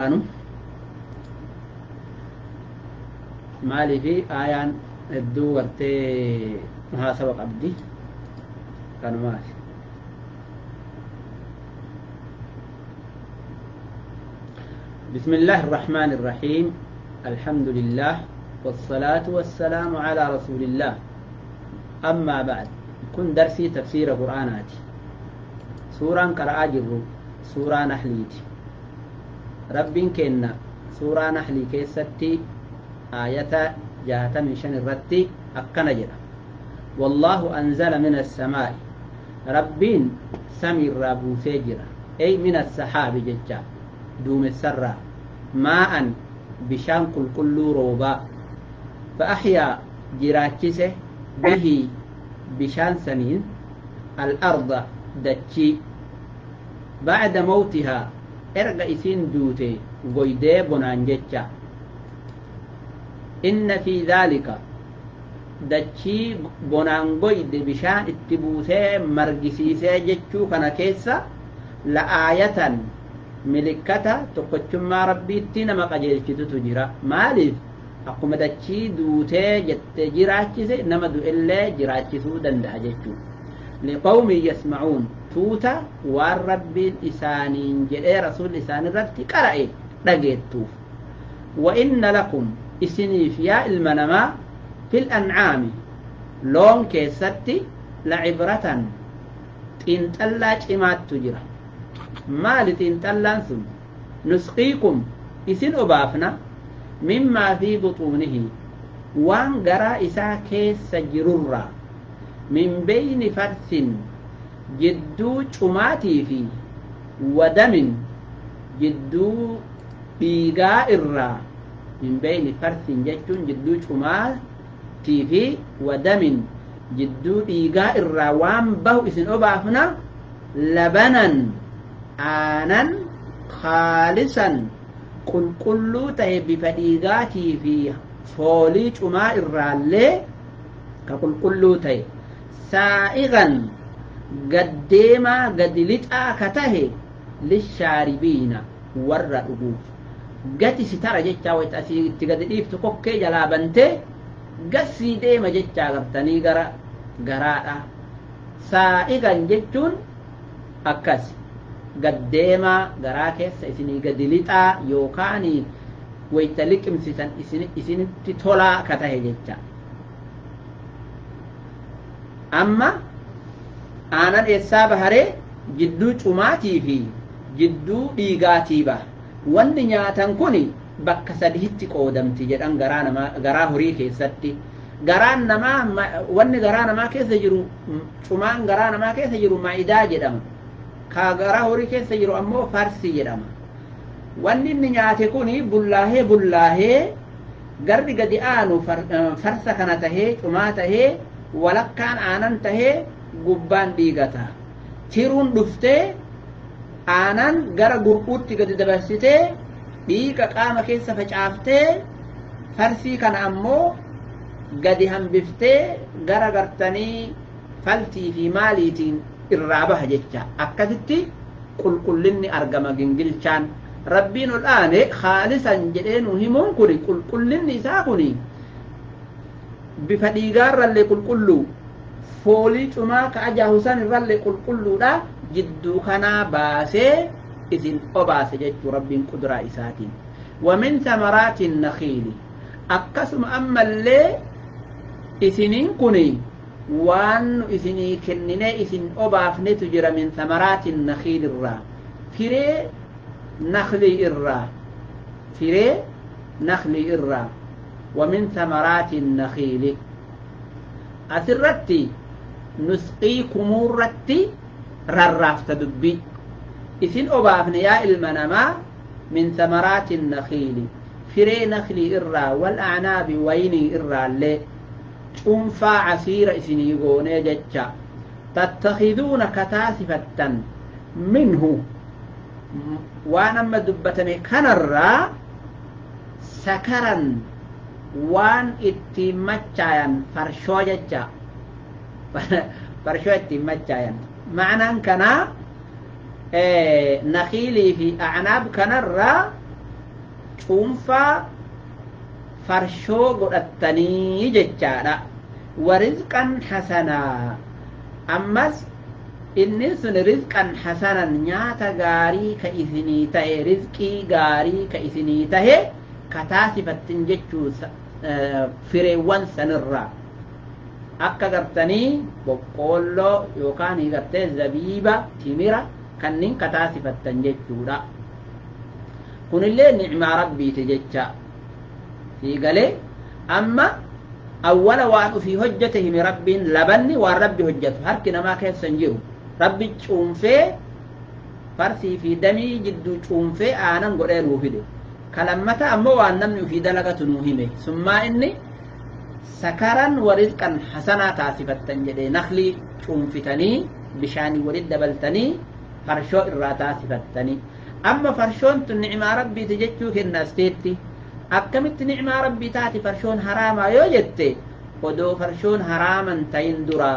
Aanu maaliifi aayaan hedduu gartee muhaasawa qabdi kanumaaf. بسم الله الرحمن الرحيم، الحمد لله والصلاة والسلام على رسول الله، أما بعد. كن درسي تفسير قرآناتي سورة قرأ جرو سورة نحليتي رب كنا سورة نحلي كيستي آية 65 الرتي أكنا جرا. والله أنزل من السماء، ربين سمي الرابو سجرا أي من السحاب ججا دوم السرة ماء بشان كل روبا، فأحيا جراكسه به بشان سنين الأرض دتشي بعد موتها إرجع إسين دوتي قيدي بنان جتشا. إن في ذلك دتشي بنان قيد بشان اتبوسي مرقسيسي جتشو كان كيسا لآية ملكتا تقتشما ربي تينما قجيلشتو تجرا. مالف أقوم دتشي دوتي جت جراكسي نما دو إلا جراكسو دندها جتشو لقوم يسمعون توتا والرب الإسانين جئ رسول إسان الرب قرأي رجيتوف. وإن لكم إسني فيا المنما في الأنعام لون كيستي لعبرة تنتلا إمات تجرى. ما لتنتلا ثم نسقيكم إسن أبافنا مما في بطونه وان قرأ إسا كيس جرورا من بين فرث جدو شماتي في ودم جدو بيغاء الرا من بين فرث جدو جدو شماتي في ودم جدو بيغاء الرا وان به إسن أبافنا لبنا آنا خالصا قل كل تهي بفديغاتي في فولي شماء الرا لي كقل كل تهي سائغا قديما قدلتا كته للشاربين والرؤوف قد سترى جتا ويتأسي تقدليف تقوكي جلابنتي قسي ديما جتا غبتني قراء قراء سائغا جتون أكس قديما قراكس إسني قدلتا يوكاني ويتلك امسيسان إسني تتولا كته جتا. أما aanan eessaa baharee jidduu cumaatii fi jidduu dhiigaatii baha. Wanni nyaatan kun bakka sadiitti qoodamti jedhan garaa namaa, garaa horii keessatti. Garaan namaa, wanni garaa namaa keessa jiru, cumaan garaa namaa keessa jiru maa'idaa jedhama. Ka garaa horii keessa jiru ammoo farsi jedhama. Wanni inni nyaate kun bullaahee bullaahee garri gadi aanu farsa kana tahee cumaa tahee walakkaan aanan tahee gubbaan dhiigata. Tiruun dhuftee aanan gara gur'uutti gadi dabarsitee dhiiga qaama keessa facaaftee farsii kana ammoo gadi hambiftee gara gartanii faltii fi maaliitiin irraa baha jecha. Akkasitti qulqullinni argama gingilchaan. Rabbiin ol aane khaalisan jedhee nu himuun kuni qulqullinni isaa kuni bifa dhiigaarrallee qulqulluu foolii cumaa ka ajaahu san irrallee qulqulluudha jidduu kanaa baasee isin obaase jechuu rabbiin quduraa isaatiin. ومن ثمرات النخيل akkasuma ammallee isiniin kuni waan nu isinii kenninee isin obaafnetu jira min ثمرات النخيل irraa firee naklii irraa firee naklii irraa. ومن ثمرات النخيل أسرتي نسقيكم رتي ررافت دبي إسن أبافن يا المنما من ثمرات النخيل فري نخلي إرى والأعناب ويني إرى اللي أنفع عسير إسن يقوني جتشا تتخذون كتاسفة منه وأنا دبتني كنرى سكرا وان اتمتشايا فرشو جتشا فرشو اتمتشايا معنى كنا نخيلي في أعناب كنرى Cuunfaa farshoo godhattanii jechaadha. Warizqan hasanaa, ammas inni sun rizqan hasanan nyaata gaarii ka isinii tahe, rizqii gaarii ka isinii tahe kataasifattin jechuu fireewwan sanirraa akka gartanii boqqoolloo yookaan gartee zabiiba, timira kanneen kataasifattan jechuudha. Kunillee nicmaa rabbiiti jecha siigalee. Amma awwala waan ufii hojjete himi rabbiin. Labanni waan rabbi hojjetu harki namaa keessa hin jiru. Rabbi cuunfee farsii fi damii jidduu cuunfee aanan godhee nuu fide. Kalammata ammoo waan namni ufii dalagatu nuu hime. Summaa inni sakaran wa rizqan hasanaa taasifattan jedhee, naklii cuunfitanii bishaanii walit dabaltanii farshoo irraa taasifattanii. Amma farshoon tun nicmaa rabbiiti jechuu kenna asteetti. Akkamitti nicmaa rabbii taati farshoon haraamaa yoo jette, odoo farshoon haraaman tayin dura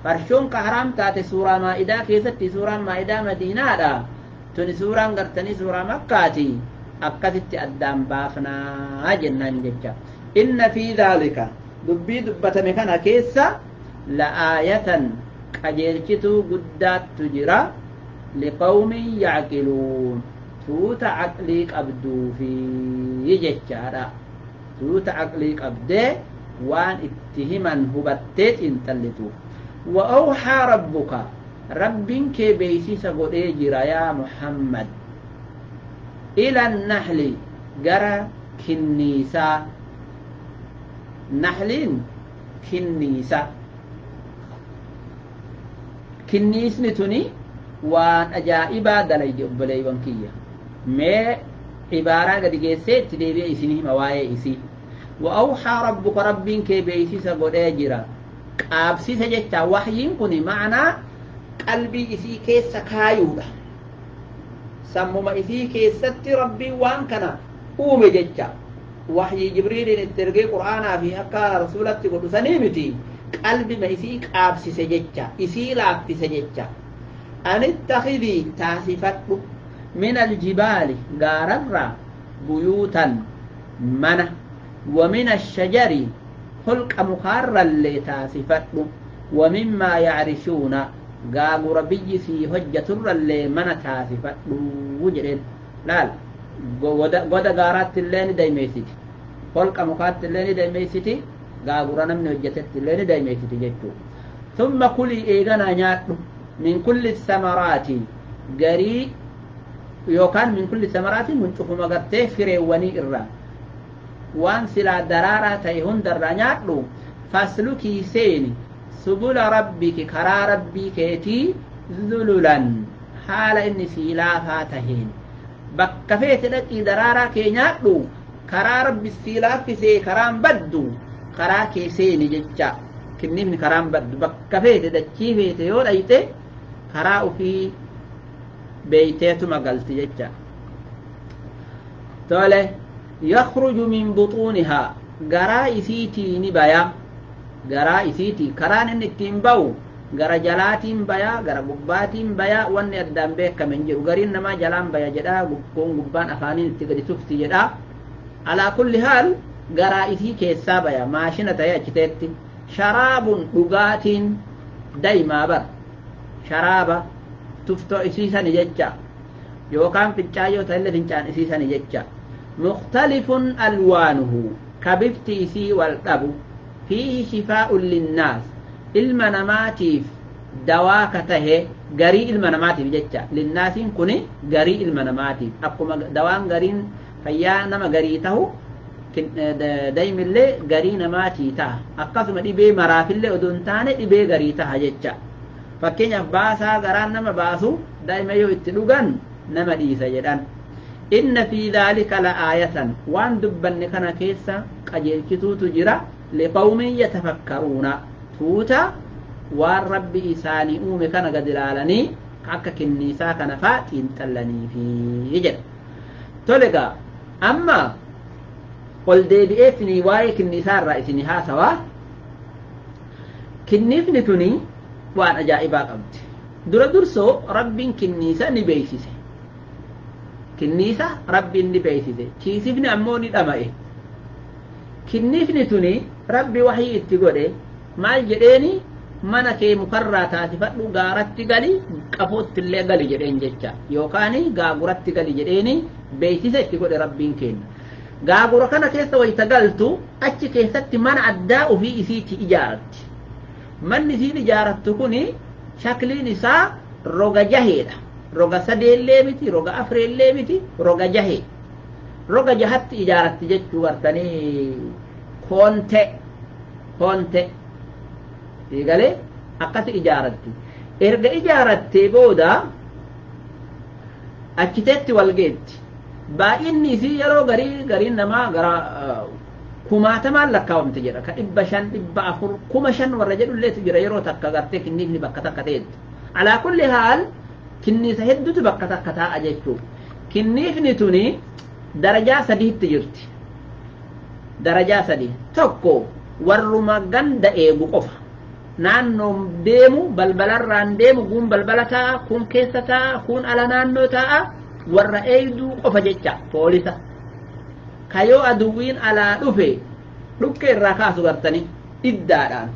farshoon ka haraam taate suuraa maa'idaa keessatti. Suuraan maa'idaa madiinaadha, tuni suuraan gartanii suuraa makkaati. Akkasitti addaan baafnaa jennaan jecha. Inna fi dhaalika, dubbii dubbatame kana keessa, la'aayatan qajeelchituu guddaattu jira, liqawmin yacqiluun, tuuta aqlii qabduufi jechaadha. Tuuta aqlii qabdee waan itti himan hubattee xiinxallituuf. Wa awxaa rabbuka, rabbiin kee beeysisa godhee jira yaa Muhammad, ila annahli, gara kinniisaa. Nahliin kinniisa. Kinniisni tuni waan ajaa'ibaa dalaydi obboleeywan kiyya. Mee cibaaraa gadi geessee itti deebi'e isin hima waa'ee isii. Wa awxaa rabbuka, rabbiin kee beeysisa godhee jira, qaabsise jecha. Waxyiin kun ma'anaa qalbii isii keessa kaayuudha. Sammuma isii keessatti rabbiin waan kana uume jecha. Waxyii Jibriiliin itti ergee qur'aanaa fi akka rasuulatti godhu sanii miti, qalbima isii qaabsise jecha, isii laaffise jecha. An ittakidii, taasifadhu, min aljibaali, gaararraa, buyuutan, mana, wa min ashajari, holqa mukaarrallee taasifadhu, wa mimmaa yacrishuna, gaagura biyyi sii hojjaturrallee mana taasifadhu jedheen. Laal, goda gaaraatti illee ni daymeessiti, holqa mukaatti illee ni daymeessiti, gaagura namni hojjetetti illee ni daymeessiti jechuu. Thumma kulii, eeganaa nyaadhu, min kulli samaraati, garii yookaan min kulli samaraati muncufuma gartee fireewwanii irraa waan silaa daraaraa ta'e hundarraa nyaadhu. Faslukii, seeni, subula rabbiki, karaa rabbii keetii, zululan, haala inni sii laafaa taheen. Bakka feete dhaqii daraaraa kee nyaadhu, karaa rabbi sii laaffisee karaan baddu karaa kee seeni jecha. Kinniifni karaan baddu, bakka feete dachii feete yoo dhayxe karaa ufii beeyteetuma galti jecha. Tole, yakhruju min buxuunihaa, garaa isiitii ni baya. Garaa isiitii karaan inni ittiin ba'u gara jalaatiin baya, gara gubbaatiin baya, wanni addaan beekame hin jiru. Gariin namaa jalaan baya jedha, kun gubbaan afaaniin itti gadi tufti jedha. Alaa kulli haal garaa isii keessaa baya, maashina ta'ee achiteetti. Sharaabun, dhugaatiin daymaa bar, sharaaba tuftoo isiisani jecha, yookaan fincaan yoo ta'ellee fincaan isiisani jecha. Mukhtalifun alwaanuhu, ka bifti isii wal dhabu, fiihi shifaa'un linnaas, ilma namaatiif dawaa ka tahe, garii ilma namaatiif jecha. Linnaasiin kun garii ilma namaatiif, akkuma dawaan gariin fayyaa nama garii tahu daymillee garii namaatii taha. Akkasuma dhibee maraafillee odoo hin taane dhibee garii taha jecha. Fakkeenyaaf baasaa garaan nama baasu daa'ima yoo itti dhugan nama dhiisa jedhan. Inna fi dhaalika la aayatan, waan dubbanne kana keessa qajeelchituutu jira, liqawmin yatafakkaruuna, tuuta waan rabbi isaanii uume kana gad ilaalanii akka kinniisaa kana faa xiinxallaniifi jedha. Tole gaa, amma ol deebi'ee isinii waa'ee kinniisaa irraa isinii haasawaa. Kinniifni tuni waan ajaa'ibaa qabdi. Dura dursoo rabbiin kinniisa ni beeksise. Kinniisa rabbiin ni beeksise. Kiisifni ammoo ni dhama'e. Kinniifni tuni rabbi wahii itti godhe maal jedheeni mana kee mukarraa taasifadhu gaaratti gali qafootti illee gali jedheen jecha yookaan gaaguratti gali jedheeni beeksisa itti godhe rabbiin kenna. Gaagura kana keessa wayita galtu achi keessatti mana addaa ofii isiitti ijaaratti. Manni isiin ijaarattu kuni shakliin isaa roga jaheedha. Roga sadeellee miti, roga afreellee miti, roga jahee. Roga jahatti ijaaratti jechuu gartanii koonte koonte galee akkasi ijaaratti. Erga ijaarattee booda achiteetti wal geetti. Baay'inni isii yeroo garii gariin namaa gara kumaatamaan lakkaawamte jedha. Ka 500 400 5,000 warra jedhulleetu jira yeroo takka gartee kinniifni bakka takka ta'etti. Alaa kulli haal kinniisa hedduutu bakka takka taa'a jechuu. Kinniifni tuni darajaa sadiitti jirti. Darajaa sadii. Tokko warruma ganda eegu qofa. Naannoon deemu balbalarraan deemu kun balbala taa'a, kun keessa taa'a, kun ala naannoo taa'a. Warra eegduu qofa jecha poolisa. Kayoo aduwwiin alaa dhufe dhukke irraa kaasu gartanii iddaadhaan.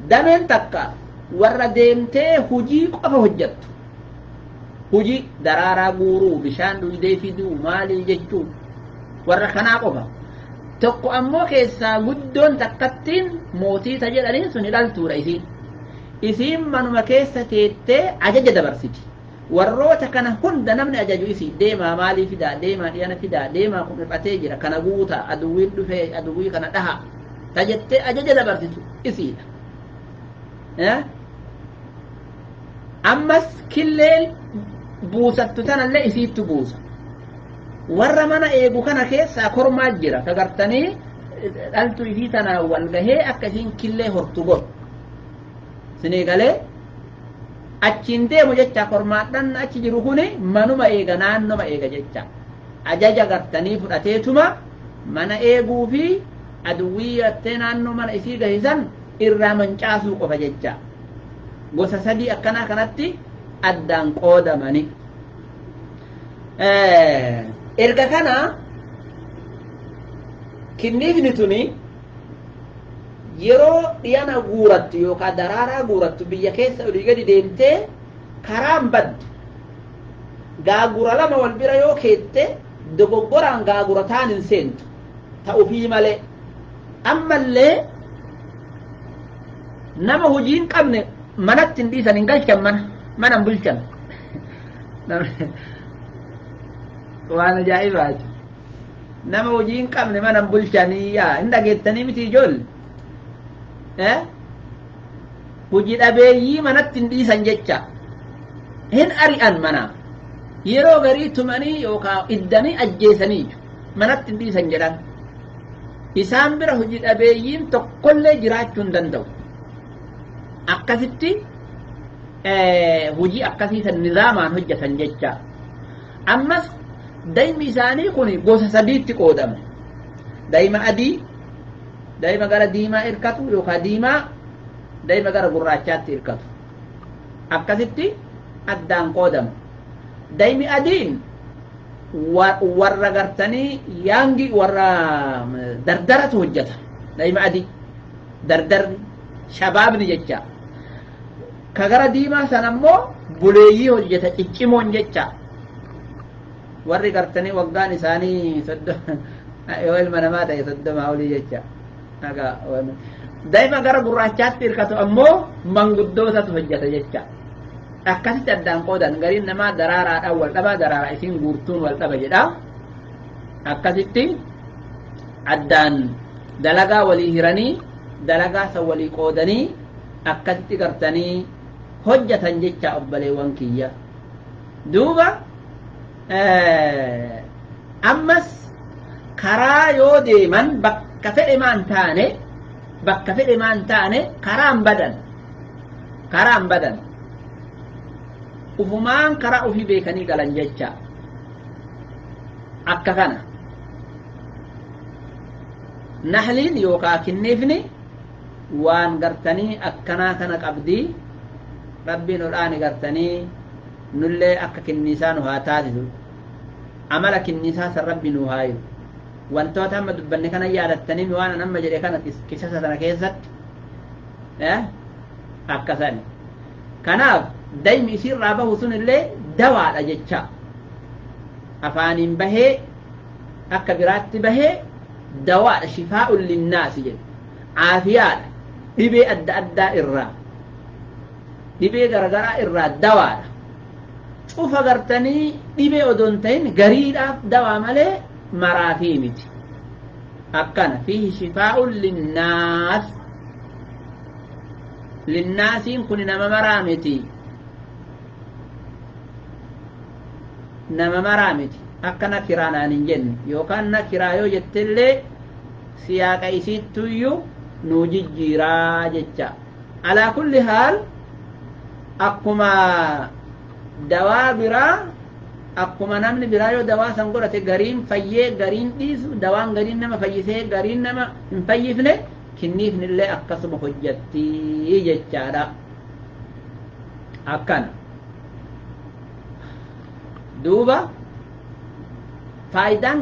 Dameen takka warra deemtee hujii qofa hojjettu. Hujii daraaraa guuruu, bishaan dhuydee fiduu, maalii jechuu warra kanaa qofa. Tokko ammoo keessaa guddoon takkattiin mootii ta jedhaniin sun dhaltuudha isiin. Isiin manuma keessa teettee ajaja dabarsiti. Warroota kana hunda namni ajaju isii deemaa maalii fidaa, deemaa dhiyana fidaa, deemaa kun hir'atee jira, kana guutaa, aduwwiin dhufee, aduwwii kana dhaha. Ta jettee ajaja dabarsitu isiidha. Ammas killeen buusattu tanallee isiittu buusa. Warra mana eegu kana keessaa kormaa jira. Ka gartanii dhaltu isii tanaan wal gahee akka isiin killee hortu godhu. Sinii galee achiin deemu jecha kormaadhaan achi jiru kuni manuma eega naannoma eega jecha. Ajaja gartanii fudhateetuma mana eeguu fi aduwwii gartee naannoo mana isii gahisan irraa mancaasuu qofa jecha. Gosa sadii akkanaa kanatti addaan qoodamani. Erga kana kinniifni tuni yeroo dhiyana guurattu yookaan daraaraa guurattu biyya keessa olii gadi deemtee karaan baddu. Gaagura lama wal bira yoo keette dogoggoraan gaagura taan hin seentu ta'uufii malee. Ammallee nama hojii hin qabne manatti hin dhiisan hin galchan mana hin bulchan. Waan ajaa'ibaati. Nama hojii hin qabne mana hin bulchanii yaa hin dhageettanii miti ijoollee. Hojii dhabeeyyii manatti hin dhiisan jecha. Hin ari'an mana. Yeroo garii tumanii yookaan iddanii ajjeesanii manatti hin dhiisan jedhan. Isaan bira hojii dhabeeyyiin tokkollee jiraachuu hin danda'u. Akkasitti hojii akkasiisan nizaamaan hojjetan jecha. Ammas daa'imni isaanii kun gosa sadiitti qoodama. Daa'ima adii, daa'ima gara diimaa hirkatu yookaan diimaa, daa'ima gara gurraachaatti hirkatu. Akkasitti addaan qoodama. Daa'imni adiin warra gartanii yaangi warra dardaratu hojjeta. Daa'ima adii dardarri shabaabni jecha. Ka gara diimaa sana ammoo buleeyyii hojjeta ciccimoon jecha. Warri gartanii waggaan isaanii yoo ilma namaa ta'e 30 olii jecha. Daa'ima gara gurraachaatti hirkatu ammoo manguddootatu hojjeta jecha. Akkasitti addaan qoodan gariin namaa daraaraadhaan wal dhabaa daraaraa isiin guurtuun wal dhaba jedha. Akkasitti addaan dalagaa walii hiranii dalagaa san walii qoodanii akkasitti gartanii hojjetan jecha obboleewwan kiyya. Duuba ammas karaa yoo deeman bakka fedhe maan taane bakka fedhe maan taane karaan badan karaan badan ufumaan karaa ofii beekanii galan jecha. Akka kana nahliin yookaan kinniifni waan gartanii akkanaa kana qabdii rabbiin ol'aani gartanii nullee akka kinniisaa nu haa taasisu. Amala kinniisaa san Rabbi nuu haayiru. Wantoota amma dubbanne kana yaadattanii waan amma jedhe kana qisasa sana keessatti akkasani. Kanaaf daymi isiirraa bahu sun illee dawaadha jecha. Afaaniin bahee akka biraatti bahee dawaadha, shifaa'un linnaasi jedhe. Caafiyaadha, dhibee adda addaa irraa, dhibee garagaraa irraa dawaadha. Cufa gartanii dhibee odoo hin ta'in gariidhaaf dawaa malee maraafii miti. Akkana fiihi shifaa'un linnaas. Linnaasiin kun nama maraa miti. Nama maraa miti. Akka nakiraa naan hin jenne yookaan nakiraa yoo jettellee siyaaqa isiittuyyuu nuu jijjiiraa jecha. Alaa kulli haal akkuma dawaa biraa, akkuma namni biraa yoo dawaa san godhate gariin fayyee gariin dhiisu, dawaan gariin nama fayyisee gariin nama hin fayyifne, kinniifnillee akkasuma hojjattii jechaadha. Akkana duuba faayidaan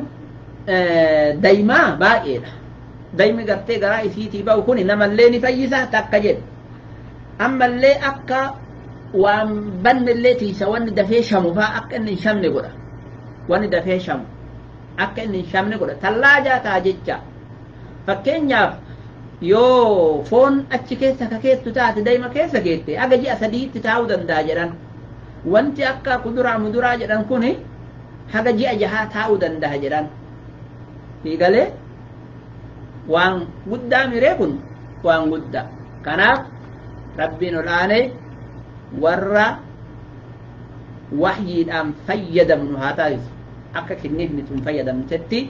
daymaa baay'eedha. Daymi gartee garaa isiitii ba'u kun namallee ni fayyisa takka jedhe. Ammallee akka waan bannellee tiisa, wanni dafee shamu faa akka inni hin shamne godha. Wanni dafee shamu akka inni hin shamne godha. Tallaajaa ta'a jecha. Fakkeenyaaf yoo foon achi keessa kakeettu taate, dayma keessa keette, aga ji'a 3tti taa'uu danda'a jedhan. Wanti akka kuduraa muduraa jedhan kuni haga ji'a 6 taa'uu danda'a jedhan. Fiigalee waan guddaa miree kun waan guddaa. Kanaaf Rabbiin ol aanee warra wahyiidhaan fayyadamnu haa taasisu. Akka kinniifni tun fayyadamtetti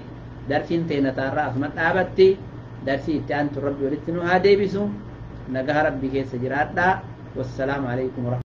darsiin teenya taarraa asuma dhaabatti. Darsii itti aantu Rabbi walitti nu haa deebisu. Nagaha Rabbi keessa jiraadhaa. Wassalaamu alaikum.